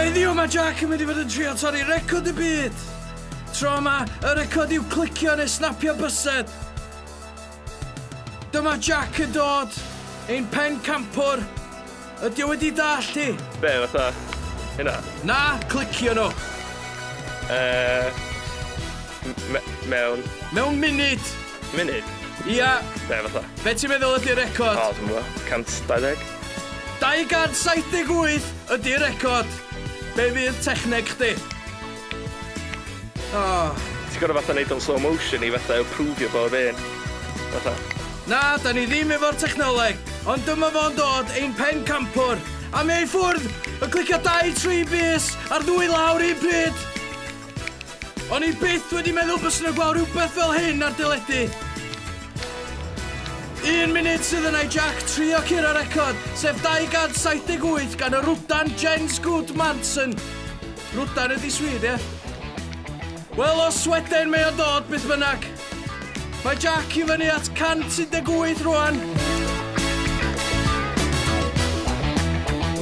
Heddiw mae Jack yn mynd i fod yn trio torri record y byd. Tro yma, y record yw clicio neu snapio bysedd. Dyma Jack yn dod, ein pen campwr. Ydy o wedi dallt hi? Be, fatha, hynna? Na, clicio nhw. Mewn... Mewn munud. Munud? Ia. Be, fatha? Be ti'n meddwl ydy'r record? O, dwi'n gwybod. 120? 278 ydy'r record. Be fydd techneg chdi? Oh. Ti'n gorfod fatha neud o'n slow motion i fatha prwfio bob un. Fatha. Na, da ni ddim efo'r technoleg, ond dyma fo'n dod, ein pen campwr. A mi ei ffwrdd, yn clicio 2-3 bys ar ddwy lawr un pryd. O'n i byth wedi meddwl bys nhw'n gweld rhywbeth fel hyn ar deledu. 1 munud sydd yna i Jack trio curo record, sef 278 gan y Rwdan Jens Gudmanson. Rwdan ydi Swede, ie? Wel, o Sweden mae o'n dod, beth bynnag. Mae Jack i fyny at 118 rwan.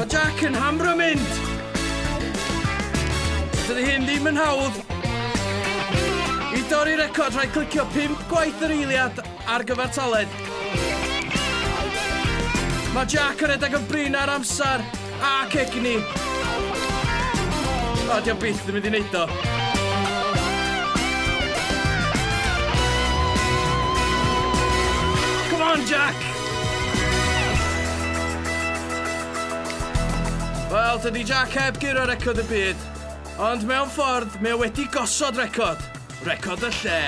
Mae Jack yn hamro mynd. Dydy hyn ddim yn hawdd. I dorri record, rhaid clicio 5 gwaith yr eiliad ar gyfartaledd. Mae Jack yn redeg yn brin ar amser ac egni. O, di o byth yn mynd i wneud o. Come on, Jack! Wel, dydy Jack heb guro record y byd, ond mewn ffordd, mae o wedi gosod record. Record y lle.